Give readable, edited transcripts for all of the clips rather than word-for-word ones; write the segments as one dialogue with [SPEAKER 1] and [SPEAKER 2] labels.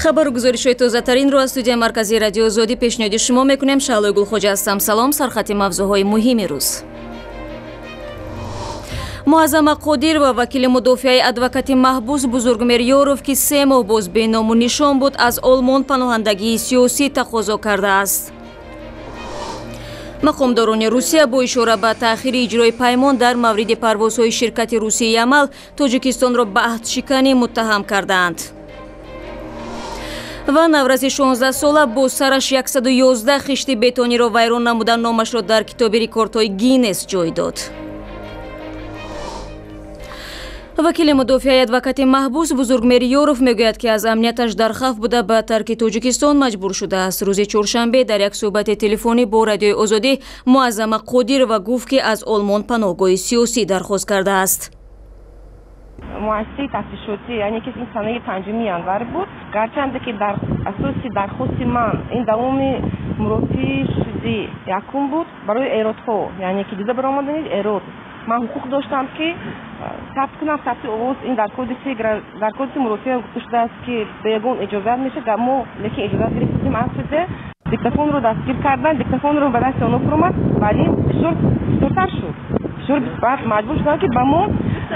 [SPEAKER 1] Хабару гузоришҳои тозатаринро аз студияи марказии Радиои Озодӣ пешниҳоди шумо мекунем. Шаҳлои Гулхоҷа ҳастам. Салом. Сархати мавзӯъҳои муҳими рӯз. Муаззама Қодирова, вакили мудофиаи адвокати маҳбус Бузургмер Ёров, ки 3 моҳ боз беному нишон буд, аз Олмон паноҳандагии сиёсӣ тақозо кардааст. Мақомдорони Русия бо ишора ба таъхири иҷрои паймон дар мавриди парвозҳои ширкати русии Ямал Тоҷикистонро ба аҳдшиканӣ муттаҳам кардаанд. Ва навраси 16-сола бо сараш 111 хишти бетониро вайрон намуда номашро дар китоби рекордҳои Гиннес ҷой дод. Вакили мудофиаи адвокати маҳбус Бузургмер Ёров мегӯяд, ки аз амнияташ дар хавф буда ба тарки Тоҷикистон маҷбур шудааст. Рӯзи чоршанбе дар як суҳбати телефонӣ бо Радиои Озодӣ Муаззама Қодирова гуфт, ки аз Олмон паноҳгоҳи сиёсӣ дархост кардааст.
[SPEAKER 2] Муассисаи тафтишотӣ, яъне ки ин санаи 5 январ буд, гарчанде ки дар асоси дархости ман ин давоми мурофиаи суди якум буд барои эродҳо, яъне ки дида баромадани эрод, ман ҳуқуқ доштам, ки сабт кунам, сабти овоз. Ин дар кодекси мурофиа гуфта шудааст, ки ба ягон иҷозат мешавад, мо лекин иҷозат гирифтем аз суде. Диктофонро дастгир кардан, диктофонро ба дасти онҳо фуромад, вале бисёр бисёртар шуд. Бисёр баъд маҷбур шудам, ки ба мо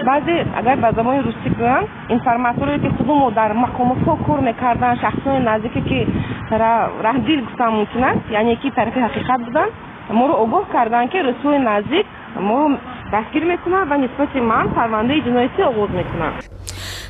[SPEAKER 2] баъзе, агар ба забони русӣ гӯям, информаторое, ки худу мо дар мақомотҳо кор мекарданд, шахсони наздике, ки раҳдил гуфтан мумкин аст, яъне ки тарафи ҳақиқат буданд, моро огоҳ карданд, ки рӯзҳои наздик моро дастгир мекунанд ва нисбати ман парвандаи ҷиноятӣ оғоз мекунанд.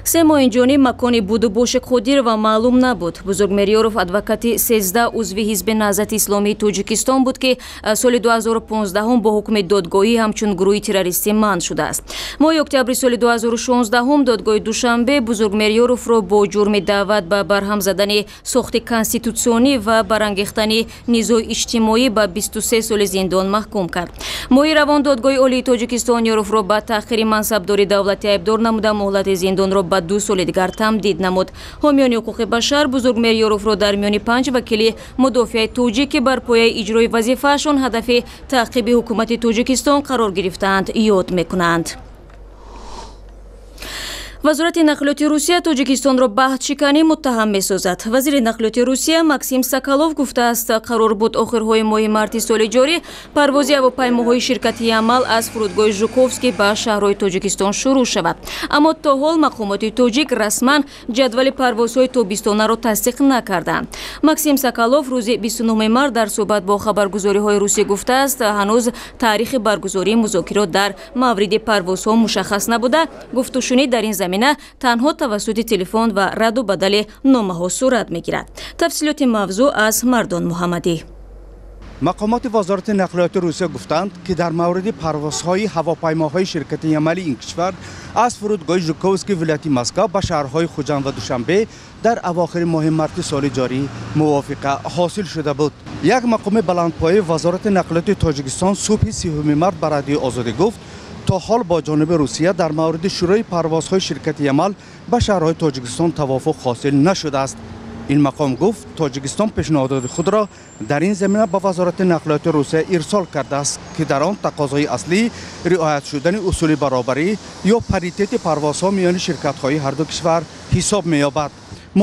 [SPEAKER 1] 3 моҳ инҷониб макони будубоши Қодирова маълум набуд. Бузургмер Ёров адвокати 13 узви ҳизби Наҳзати Исломии Тоҷикистон буд, ки соли 2015 бо ҳукми додгоҳӣ ҳамчун гурӯҳи террористӣ манъ шудааст. Моҳи октябри соли 2016 додгоҳи Душанбе Бузургмер Ёровро бо ҷурми даъват ба барҳам задани сохти конститутсионӣ ва барангехтани низои иҷтимоӣ ба 23 соли зиндон маҳкум кард. Моҳи равон додгоҳи Олии Тоҷикистон Ёровро ба таъхири мансабдори давлатӣ айбдор намуда муҳлати зиндонро ба 2 соли дигар тамдид намуд. Ҳомиёни ҳуқуқи башар Бузургмер Ёровро дар миёни 5 вакили мудофиаи тоҷик, ки бар пояи иҷрои вазифаашон ҳадафи таъқиби ҳукумати Тоҷикистон қарор гирифтаанд, ёд мекунанд. Вазорати нақлиёти Русия Тоҷикистонро ба аҳдшиканӣ муттаҳам месозад. Вазири нақлиёти Русия Максим Соколов гуфтааст, қарор буд охирҳои моҳи марти соли ҷорӣ парвози ҳавопаймоҳои ширкати Ямал аз фурудгоҳи Жуковский ба шаҳрҳои Тоҷикистон шурӯъ шавад. Аммо то ҳол мақомоти тоҷик расман ҷадвали парвозҳои тобистонаро тасдиқ накарданд. Максим Соколов рӯзи 29 март дар суҳбат бо хабаргузориҳои русӣ гуфтааст, ҳанӯз таърихи баргузории музокирот дар мавриди парвозҳо мушаххас набуда, гуфтушунид дар ин замина танҳо тавассути телефон ва раду бадали номаҳо сурат мегирад. Тафсилоти мавзӯъ аз Мардон Муҳаммадӣ.
[SPEAKER 3] Мақомоти вазорати нақлиёти Русия гуфтанд, ки дар мавриди парвозҳои ҳавопаймоҳои ширкати Ямали ин кишвар аз фурудгоҳи Жуковский вилояти Москва ба шаҳрҳои Хуҷанд ва Душанбе дар авохири моҳи марти соли ҷорӣ мувофиқа ҳосил шуда буд. Як мақоми баландпояи вазорати нақлиёти Тоҷикистон субҳи 30 март ба Радиои Озодӣ гуфт, то ҳол бо ҷониби Русия дар мавриди шурӯи парвозҳои ширкати Ямал ба шаҳрҳои Тоҷикистон тавофуқ ҳосил нашудааст. Ин мақом гуфт, Тоҷикистон пешниҳодоти худро дар ин замина ба вазорати нақлиёти Русия ирсол кардааст, ки дар он тақозои аслӣ риоят шудани усули баробарӣ ё паритети парвозҳо миёни ширкатҳои ҳарду кишвар ҳисоб меёбад.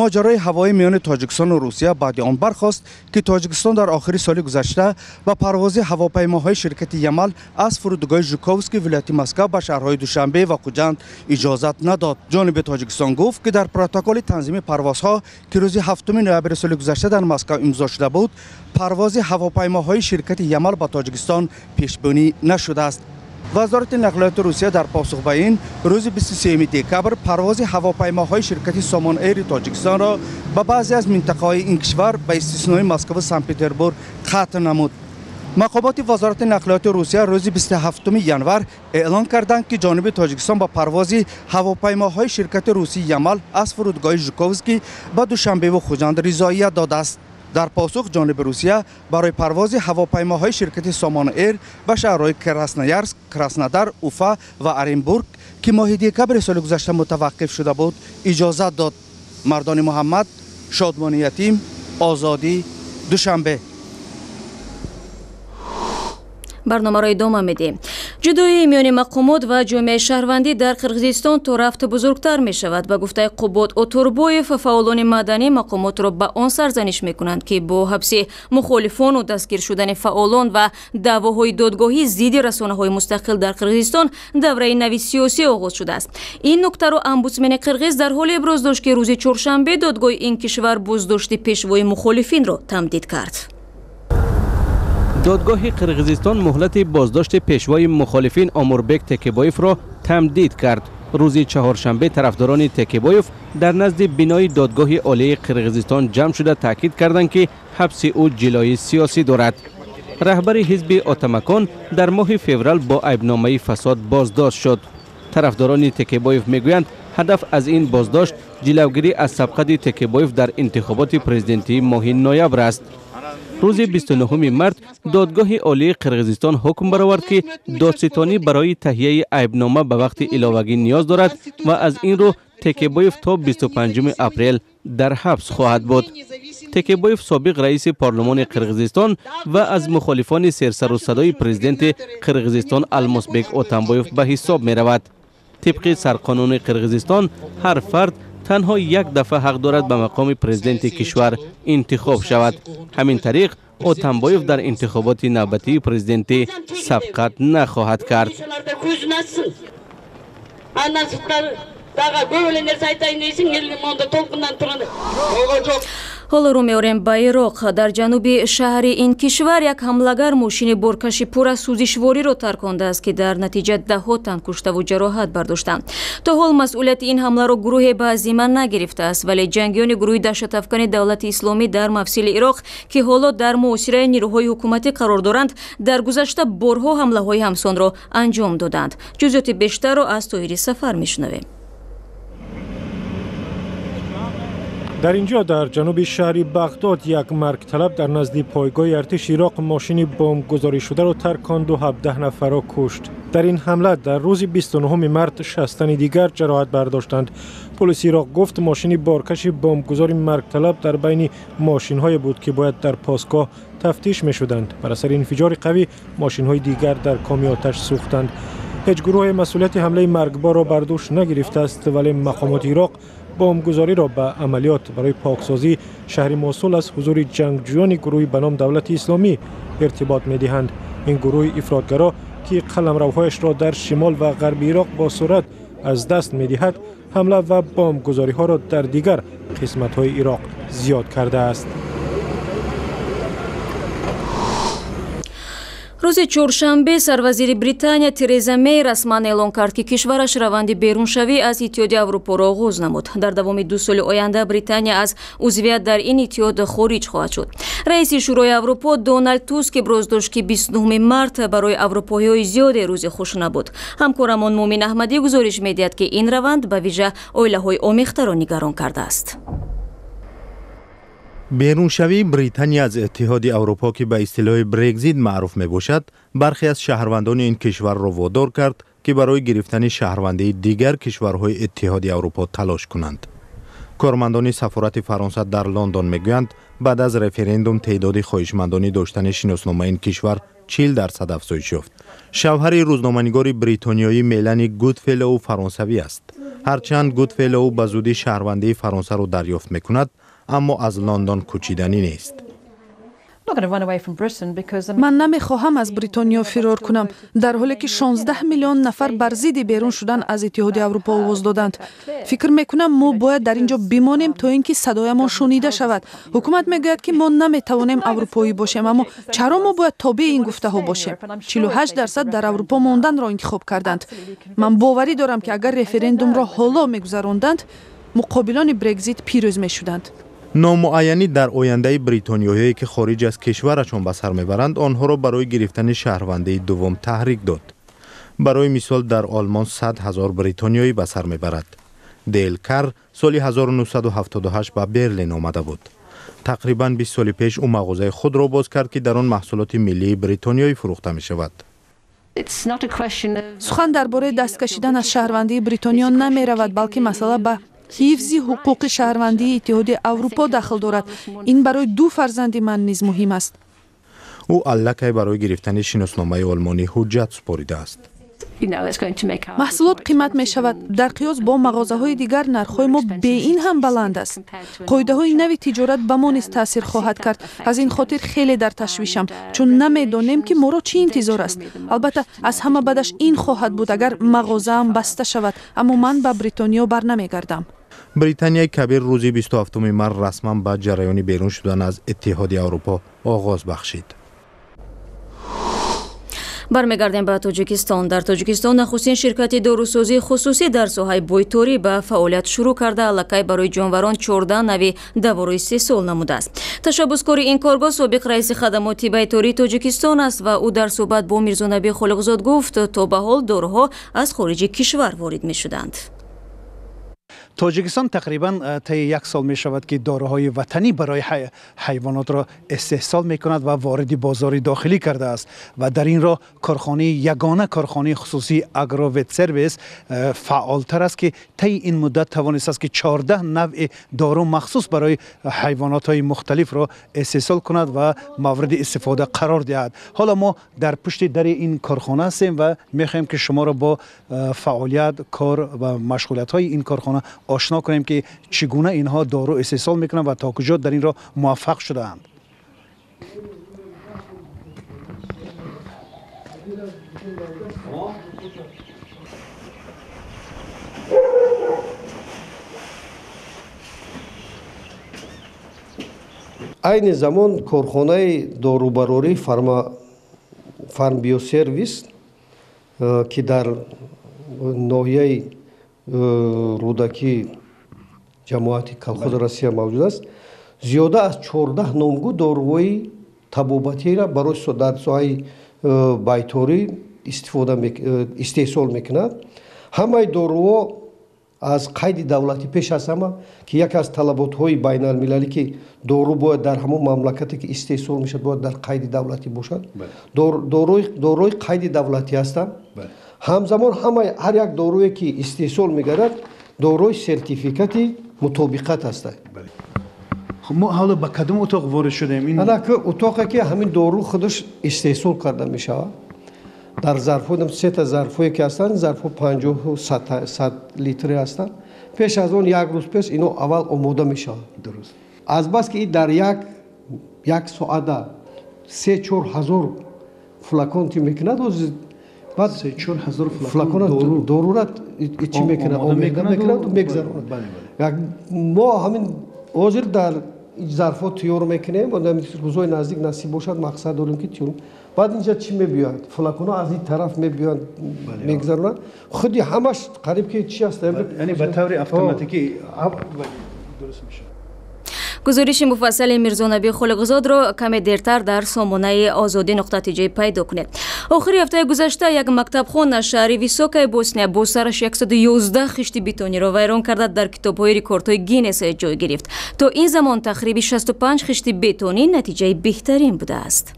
[SPEAKER 3] Моҷарои ҳавоӣ миёни Тоҷикистону Русия баъди он бархост, ки Тоҷикистон дар охири соли гузашта ба парвози ҳавопаймоҳои ширкати Ямал аз фурудгоҳи Жуковский вилояти Москва ба шаҳрҳои Душанбе ва Хуҷанд иҷозат надод. Ҷониби Тоҷикистон гуфт, ки дар протоколи танзими парвозҳо, ки рӯзи 7 ноябри соли гузашта дар Москва имзо шуда буд, парвози ҳавопаймоҳои ширкати Ямал ба Тоҷикистон пешбинӣ нашудааст. Вазорати нақлиёти Русия дар посух ба ин рӯзи 23 декабр парвози ҳавопаймоҳои ширкати Сомон Эйри Тоҷикистонро ба баъзе аз минтақаҳои ин кишвар ба истиснои Москву Санкт-Петербург қатъ намуд. Мақомоти вазорати нақлиёти Русия рӯзи 27 январ эълон карданд, ки ҷониби Тоҷикистон ба парвози ҳавопаймоҳои ширкати русии Ямал аз фурудгоҳи Жуковский ба Душанбеву Хуҷанд ризоият додааст. Дар посух ҷониби Русия барои парвози ҳавопаймоҳои ширкати Сомон Эйр ба шаҳрҳои Красноярск, Краснодар, Уфа ва Оренбург, ки моҳи декабри соли гузашта мутаваққиф шуда буд, иҷозат дод. Мардони Муҳаммад, Шодмони Ятим, Озодӣ, Душанбе.
[SPEAKER 1] Барномаро идома медиҳем. Ҷудоии миёни мақомот ва ҷомеаи шаҳрвандӣ дар Қирғизистон то рафт бузургтар мешавад. Ба гуфтаи Қубод Оторбоев, фаъолони маданӣ мақомотро ба он сарзаниш мекунанд, ки бо ҳабси мухолифону дастгир шудани фаъолон ва даъвоҳои додгоҳӣ зидди расонаҳои мустақил дар Қирғизистон давраи нави сиёсӣ оғоз шудааст. Ин нуктаро омбудсмени қирғиз дар ҳоле иброз дошт, ки рӯзи чоршанбе додгоҳи ин кишвар боздошти пешвои мухолифинро тамдид кард.
[SPEAKER 4] Додгоҳи Қирғизистон муҳлати боздошти пешвои мухолифин Омурбек Текебоевро тамдид кард. Рӯзи чаҳоршанбе тарафдорони Текебоев дар назди бинои додгоҳи олии Қирғизистон ҷамъ шуда таъкид карданд, ки ҳабси ӯ ҷилои сиёсӣ дорад. Раҳбари ҳизби Отамакон дар моҳи феврал бо айбномаи фасод боздошт шуд. Тарафдорони Текебоев мегӯянд, ҳадаф аз ин боздошт ҷилавгирӣ аз сабқати Текебоев дар интихоботи президентии моҳи ноябр аст. Рӯзи 29 март додгоҳи олии Қирғизистон ҳукм баровард, ки додситонӣ барои таҳияи айбнома ба вақти иловагӣ ниёз дорад ва аз ин рӯ Текебоев то 25 апрел дар ҳабс хоҳад буд. Текебоев собиқ раиси парлумони Қирғизистон ва аз мухолифони серсару садои президенти Қирғизистон Алмосбек Отамбоев ба ҳисоб меравад. Тибқи сарқонуни Қирғизистон, ҳар фард танҳо як дафъа ҳақ дорад ба мақоми президенти кишвар интихоб шавад. Ҳамин тариқ, Отамбоев дар интихоботи навбатии президентӣ сабқат нахоҳад кард.
[SPEAKER 5] Дагы көп эле нерсе айтайын дейсиң, эл моундай толкунданып турганда.
[SPEAKER 1] Ҳоло рӯ меорем ба Ироқ. Дар ҷануби шаҳри ин кишвар як ҳамлагар мошини боркаши пур аз сӯзишвориро таркондааст, ки дар натиҷа даҳҳо тан куштаву ҷароҳат бардоштанд. То ҳол масъулияти ин ҳамларо гурӯҳе ба зимма нагирифтааст, вале ҷангиёни гурӯҳи даҳшатафкани Давлати Исломӣ дар Мавсили Ироқ, ки ҳоло дар муҳосираи нирӯҳои ҳукуматӣ қарор доранд, дар гузашта борҳо ҳамлаҳои ҳамсонро анҷом доданд. Ҷузъиёти бештарро аз Тоҳири Сафар мешунавем.
[SPEAKER 6] Дар инҷо, дар ҷануби шаҳри Бағдод, як маргталаб дар назди пойгоҳи артиши Ироқ мошини бомбгузоришударо тарконду 17 нафарро кушт. Дар ин ҳамла дар рӯзи 29 март 60 тани дигар ҷароҳат бардоштанд. Полиси Ироқ гуфт, мошини боркаши бомбгузори маргталаб дар байни мошинҳое буд, ки бояд дар посгоҳ тафтиш мешуданд. Бар асари инфиҷори қавӣ мошинҳои дигар дар коми оташ сӯхтанд. Ҳеҷ гурӯҳе масъулияти ҳамлаи маргборро бар дӯш нагирифтааст, вале мақомоти Ироқ бомбгузориро ба амалиёт барои поксозии шаҳри Мосул аз ҳузури ҷангҷӯёни гурӯҳи ба ном Давлати Исломӣ иртибот медиҳанд. Ин гурӯҳи ифротгаро, ки қаламравҳояшро дар шимол ва ғарби Ироқ бо суръат аз даст медиҳад, ҳамла ва бомбгузориҳоро дар дигар қисматҳои Ироқ зиёд кардааст.
[SPEAKER 1] Рӯзи чоршанбе сарвазири Британия Тереза Мей расман эълон кард, ки кишвараш раванди беруншавӣ аз Иттиҳоди Аврупоро оғоз намуд. Дар давоми 2 соли оянда Британия аз узвият дар ин иттиҳод хориҷ хоҳад шуд. Раиси Шӯрои Аврупо Доналд Туск иброз дошт, ки 29 март барои аврупоиҳои зиёде рӯзи хуш набуд. Ҳамкорамон Муъмин Аҳмадӣ гузориш медиҳад, ки ин раванд ба вижа оилаҳои омехтаро нигарон кардааст.
[SPEAKER 7] Беруншавии Британия аз Иттиҳоди Аврупо, ки ба истилоҳи Брекзит маъруф мебошад, бархе аз шаҳрвандони ин кишварро водор кард, ки барои гирифтани шаҳрвандии дигар кишварҳои Иттиҳоди Аврупо талош кунанд. Кормандони сафорати Фаронса дар Лондон мегӯянд, баъд аз референдум теъдоди хоҳишмандони доштани шиносномаи ин кишвар 40% афзоиш ёфт. Шавҳари рӯзноманигори бритониёӣ Мелани Гудфелоу фаронсавӣ аст. Ҳарчанд Гудфелоу ба зудӣ шаҳрвандии Фаронсаро дарёфт мекунад, аммо аз Лондон кӯчиданӣ нест.
[SPEAKER 8] Ман намехоҳам аз Бритониё фирор кунам, дар ҳоле ки 16 миллион нафар бар зидди берун шудан аз Иттиҳоди Аврупо овоз доданд. Фикр мекунам, мо бояд дар ин ҷо бимонем, то ин ки садоямон шунида шавад. Ҳукумат мегӯяд, ки мо наметавонем аврупоӣ бошем, аммо чаро мо бояд тобеи ин гуфтаҳо бошем? 48% дар Аврупо монданро интихоб карданд. Ман боварӣ дорам, ки агар референдумро ҳоло мегузаронданд, муқобилони Брекзит пирӯз мешуданд.
[SPEAKER 7] Номуайянӣ дар ояндаи бритониёҳое, ки хориҷ аз кишварашон ба сар мебаранд, онҳоро барои гирифтани шаҳрвандии дуввум таҳрик дод. Барои мисол, дар Олмон 100 000 бритониёӣ ба сар мебарад. Дел Кар соли 1978 ба Берлин омада буд. Тақрибан 20 соли пеш ӯ мағозаи худро боз кард, ки дар он маҳсулоти миллии бритониёӣ фурӯхта мешавад.
[SPEAKER 8] Сухан дар бораи даст кашидан аз шаҳрвандии Бритониё намеравад, балки масъала ба ҳифзи ҳуқуқи шаҳрвандии Иттиҳоди Аврупо дахл дорад. Ин барои ду фарзанди ман низ муҳим аст.
[SPEAKER 7] Ӯ аллакай барои гирифтани шиносномаи олмонӣ ҳуҷҷат супоридааст.
[SPEAKER 8] Маҳсулот қимат мешавад. Дар қиёс бо мағозаҳои дигар нархҳои мо бе ин ҳам баланд аст. Қоидаҳои нави тиҷорат ба мо низ таъсир хоҳад кард. Аз ин хотир хеле дар ташвишам, чун намедонем, ки моро чӣ интизор аст. Албатта, аз ҳама бадаш ин хоҳад буд, агар мағозаам баста шавад, аммо ман ба Бритониё барнамегардам.
[SPEAKER 7] Британияи Кабир рӯзи 27 март расман ба ҷараёни берун шудан аз Иттиҳоди Аврупо оғоз бахшид.
[SPEAKER 1] Бармегардем ба Тоҷикистон. Дар Тоҷикистон нахустин ширкати дорусозии хусусӣ дар соҳаи бойторӣ ба фаъолият шурӯъ карда, аллакай барои ҷонварон 14 нави доворо истеҳсол намудааст. Ташаббускори ин коргоҳ собиқ раиси хадамоти байтории Тоҷикистон аст ва ӯ дар суҳбат бо Мирзонаби Холиқзод гуфт, то ба ҳол доруҳо аз хориҷи кишвар ворид мешуданд.
[SPEAKER 9] Тоҷикистон тақрибан таи як сол мешавад, ки доруҳои ватанӣ барои ҳайвонотро истеҳсол мекунад ва вориди бозори дохилӣ кардааст ва дар ин роҳ корхонаи ягона корхонаи хусусии Агроветсервис фаъолтар аст, ки таи ин муддат тавонистааст, ки 14 навъи дору махсус барои ҳайвонотҳои мухталифро истеҳсол кунад ва мавриди истифода қарор диҳад. Ҳоло мо дар пушти дари ин корхона ҳастем ва мехоҳем, ки шуморо бо фаъолият, кор ва машғулиятҳои ин корхона ошно кунем, ки чӣ гуна инҳо дору истеҳсол мекунанд ва то куҷо дар ин роҳ муваффақ шудаанд.
[SPEAKER 10] Айни замон корхонаи дорубарорӣ Фармбиосервис, ки дар ноҳияи Рӯдакӣ, ҷамоати колхози Россия мавҷуд аст, зиёда аз 14 номгӯ доруҳои табобатиро барои дар соҳаи байторӣ истифода истеҳсол мекунад. Ҳамаи доруҳо аз қайди давлатӣ, пеш аз ҳама, ки яке аз талаботҳои байналмилалӣ, ки дору бояд дар ҳамон мамлакате, ки истеҳсол мешавад, бояд дар қайди давлатӣ бошад, дорои қайди давлатӣ ҳастанд. Ҳамзамон ҳар як доруе, ки истеҳсол мегардад, дорои сертификати мутобиқат ҳастанд.
[SPEAKER 9] Мо ҳоло ба кадом утоқ ворид шудем?
[SPEAKER 10] Ана утоқе, ки ҳамин дору худаш истеҳсол карда мешавад. Дар зарфҳо, сета зарфҳое, ки ҳастанд, зарфҳо 50, 100 литре ҳастанд. Пеш аз он, як рӯз пеш ино аввал омода мешавад. Азбаски ин дар як соата 3-4 ҳазор флакон ти мекунад, баъд
[SPEAKER 9] 3-4 ҳазор
[SPEAKER 10] флакон дорура чӣ мекунад, омехта мекунад, мегзаронад. Мо ҳамин ҳозир дар зарфҳо тайёр мекунем, рӯзҳои наздик насиб бошад, мақсад дорем, ки тайёр. Баъд инҷа чӣ мебиёяд? Флаконҳо аз ин тараф мебиёянд, мегзаронанд. Худи ҳамаш қариб ки чи аст,
[SPEAKER 9] яъне ба таври автоматикӣ дуруст мешавад.
[SPEAKER 1] Гузориши муфассали Мирзонаби Холиқзодро каме дертар дар сомонаи Озодӣ нуқта тиҷ пайдо кунед. Охири ҳафтаи гузашта як мактабхон аз шаҳри Високаи Босния бо сараш 111 хишти бетониро вайрон карда, дар китобҳои рекордҳои Гиннес ҷой гирифт. То ин замон тахриби 65 хишти бетонӣ натиҷаи беҳтарин будааст.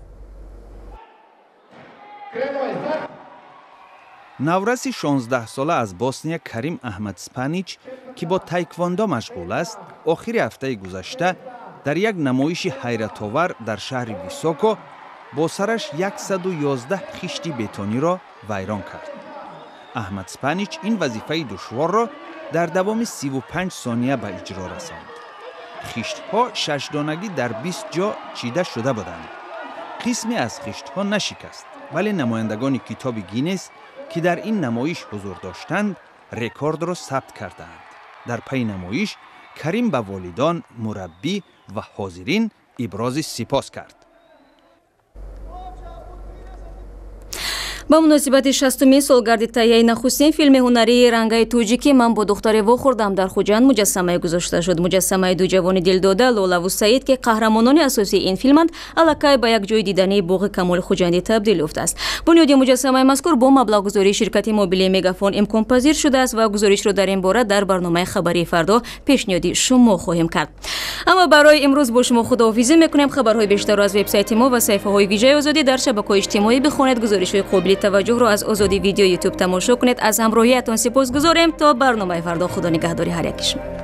[SPEAKER 11] Навраси 16-сола аз Босния Карим Аҳмад Спанич, ки бо тайквондо машғул аст, охири ҳафтаи гузашта дар як намоиши ҳайратовар дар шаҳри Високо бо сараш 111 хишти бетониро вайрон кард. Аҳмад Спанич ин вазифаи душворро дар давоми 35 сония ба иҷро расонд. Хиштҳо шашдонагӣ дар 20 ҷо чида шуда буданд. Қисме аз хиштҳо нашикаст, вале намояндагони китоби Гиннес, ки дар ин намоиш ҳузур доштанд, рекордро сабт кардаанд. Дар пайи намоиш Карим ба волидон, мураббӣ ва ҳозирин ибрози сипос кард.
[SPEAKER 1] Ба муносибати 60-умин солгарди таҳияи нахустин филми ҳунарии рангаи тоҷикӣ «Ман бо духтаре вохӯрдам» дар Хуҷанд муҷассамае гузошта шуд. Муҷассамаи ду ҷавони дилдода, Лолаву Саид, ки қаҳрамонони асосии ин филманд, аллакай ба як ҷои дидании боғи Камоли Хуҷандӣ табдил ёфтааст. Бунёди муҷассамаи мазкур бо маблағгузории ширкати мобилии Мегафон имконпазир шудааст ва гузоришро дар ин бора дар барномаи хабарии фардо пешниҳоди шумо хоҳем кард. Аммо барои имрӯз бо шумо худоҳофизӣ мекунем. Хабарҳои бештарро аз вебсайти мо ва саҳифаҳои вижаи Озодӣ дар шабакаҳои иҷтимоӣ бихонед. Гузоришҳои қобили таваҷҷӯҳро аз Озодӣ Видео Ютуб тамошо кунед. Аз ҳамроҳиятон сипосгузорем. То барномаи фардо, худо нигаҳдори ҳар яки шумо.